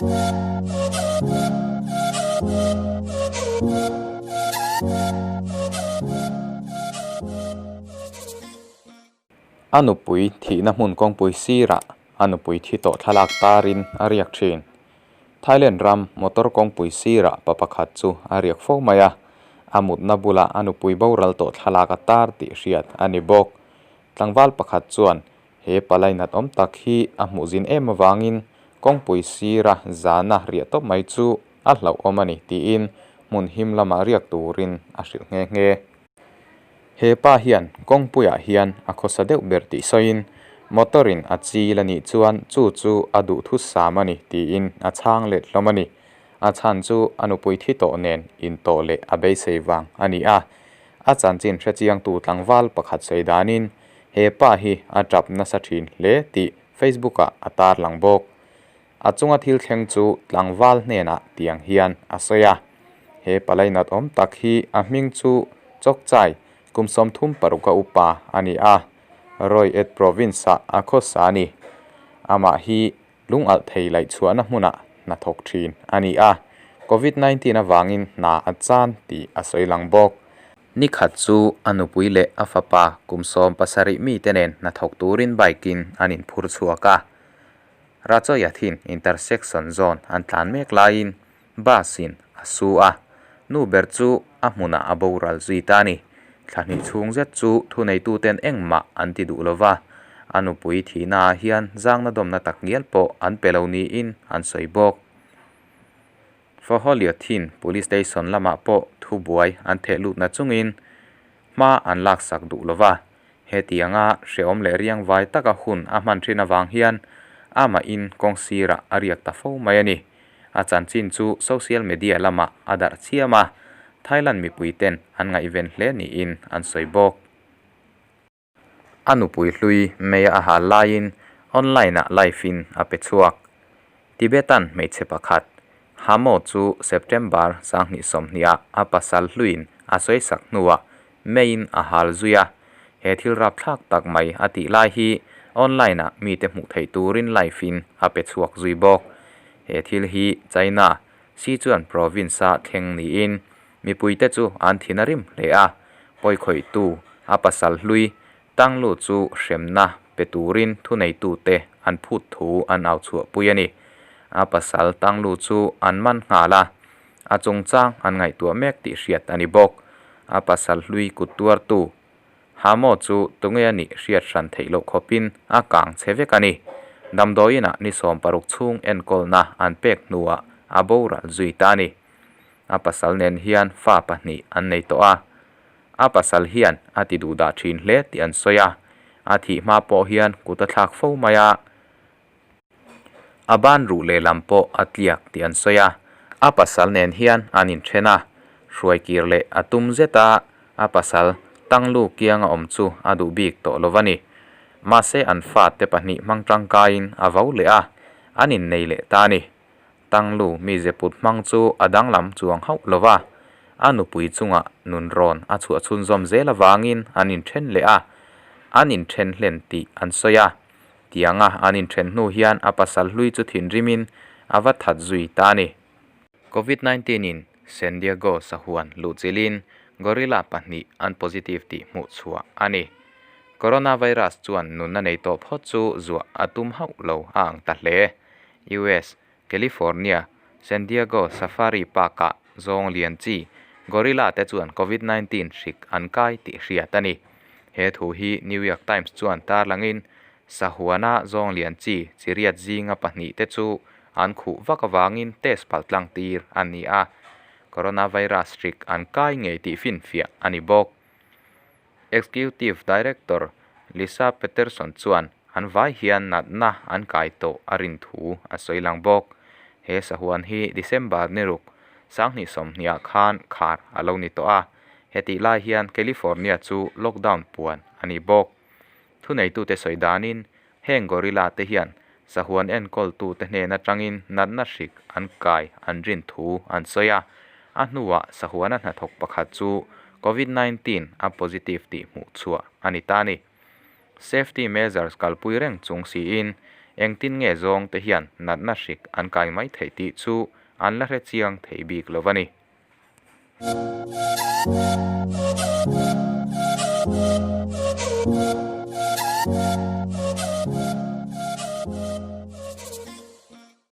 A nupui thihna hmun kawngpui sirah a nupui thi tawh thlalak tarin a riak thin. Thailand ram motor kawngpui sirah pa pakhat chu a riak fo mai a, a mutna bulah a nupui boral tawh thlalak a tar tih hriat a ni bawk. Tlangval pakhat chuan he palai nat awm tak hi a hmuh zin em avangin kawngpui sira zana riah tawp mai chu a hlauhawm a ni tiin hmun him lamah riak turin a hrilh nghe nghe. He pa hian kawngpuiah hian a khawsa deuh ber tih sawiin motor in a chil a nih chuan chu chu a duhthu sam a ni tiin a chhang let hlawm a ni. A chhan chu a nupui thi tawh nen intawh leh a beisei vang a ni a. A chanchin hrechiangtu tlangval pakhat sawi danin he pa hi a tap nasa thin hle tih Facebook ah a tarlang bawk. A chunga thil thleng chu tlangval hnenah tiang hian a sawi a, He palai nat awm tak hi a hming chu Chawkchai kum 36 a upa a ni a, Roi Et Province-ah a khawsa a ni. Amah hi lungalh thei laih chhuahna hmunah hna thawk thin a ni a, Covid 19 avangin hna a chan tih a sawi lang bawk. Ni khat chu a nupui leh a fapa kum 17 mite nen hna thawk turin bike-in an inphur chhuak a. Rachoyathin intersection zawn an tlan mek laiin bus in a su a, nu ber chu a hmunah a boral zui ta a ni. Thla hnih chhung zet chu thuneituten engmah an ti duh lova, a nupui thihnaah hian zangna dawmna tak ngial pawh an pe lo niin an sawi bawk. Foholiathin Police Station lamah pawh thubuai an theh lutna chungin hma an laksak duh lova, Hetianga hrehawm leh riang vai taka hun a hman thin avang hian amahin kawng sirah a riak ta fo mai a ni. A chanchin chu social media lamah a darh chiam a, Thailand mipuiten an ngaihven hle niin an sawi bawk. A nupui hlui mei a hal laiin online-ah live-in a pe chhuak. Tibetan hmeichhe pakhat, Hamo chu September 2020-ah a pasal hluiin a sawisak hnuah Meiin a hal zui a, he thil rapthlak tak mai a tih lai hi online ah mite hmuh theih turin live in a pe chhuak zui bawk. He thil hi China, Sichuan province a thleng niin mipuite chu an thin a rim hle a, pawikhawihtu a pasal hlui Tanglu chu hremna pe turin thuneitute an phut thu an au chhuahpui a ni. A pasal Tanglu chu an man nghal a, A chungchang an ngaihtuah mek tih hriat a ni bawk. A pasal hlui kut tuartu Hamo chu tunge a nih hriat hran theih loh khawpin a kang che vek a ni. Damdawiinah ni 60 chhung enkawlna an pek hnuah a boral zui ta a ni. A pasal nen hian fa pahnih an nei tawh a. A pasal hian a ti duhdah thin hle tih an sawi a. A thih hma pawh hian kut a thlak fo mai a. A ban ruh lehlam pawh a tliak tih an sawi a, a pasal nen hian an inthen a, hruai kir leh a tum zet a, a pasal Tanglu kianga awm chu a duh bik tawh lo va ni. Mahse an fate pahnih hmang tangkaiin a vo leh a, an innei leh ta a ni. Tanglu mize put hmang chu a danglam chuang hauh lo va, a nupui chungah nunrawn a chhuah chhunzawm zel avangin an inthen leh a, an inthen hlen tih an sawi a. Tianga an inthen hnu hian a pasal hlui chu thinrimin a va that zui ta a ni. Covid 19 in San Diego sahuan luhchilhin gorilla pahnih an positive tih hmuh chhuah a ni. Coronavirus chuan nunna nei tawh phawt chu zuah a tum hauh lo a ang ta hle. US, California, San Diego Safari Park-ah zawng lian chi gorilla te chuan Covid 19 hrik an kai tih hriat a ni. He thu hi New York Times chuan tarlangin sahuana zawng lian chi chiriat zinga pahnih te chu an khuh vak avangin test palh tlang tir a ni a, coronavirus hrik an kai ngei tih finfiah a ni bawk. Executive Director Lisa Peterson chuan an vai hian natna an kai tawh a rin thu a sawi lang bawk. He sahuan hi December ni ruk 2020ah khan khar a lo ni tawh a. Hetih lai hian California chu lockdown puan a ni bawk. Thuneitute sawi danin heng gorilla te hian sahuan enkawltute hnen atangin natna hrik an kai an rin thu an sawi a. A hnuah sahuana hnathawk pakhat chu Covid 19 a positive tih hmuh chhuah a ni ta a ni. Safety measures kalpui reng chung siin Engtin nge zawng te hian natna hrik an kai mai theih tih chu an la hre chiang thei bik lo a ni.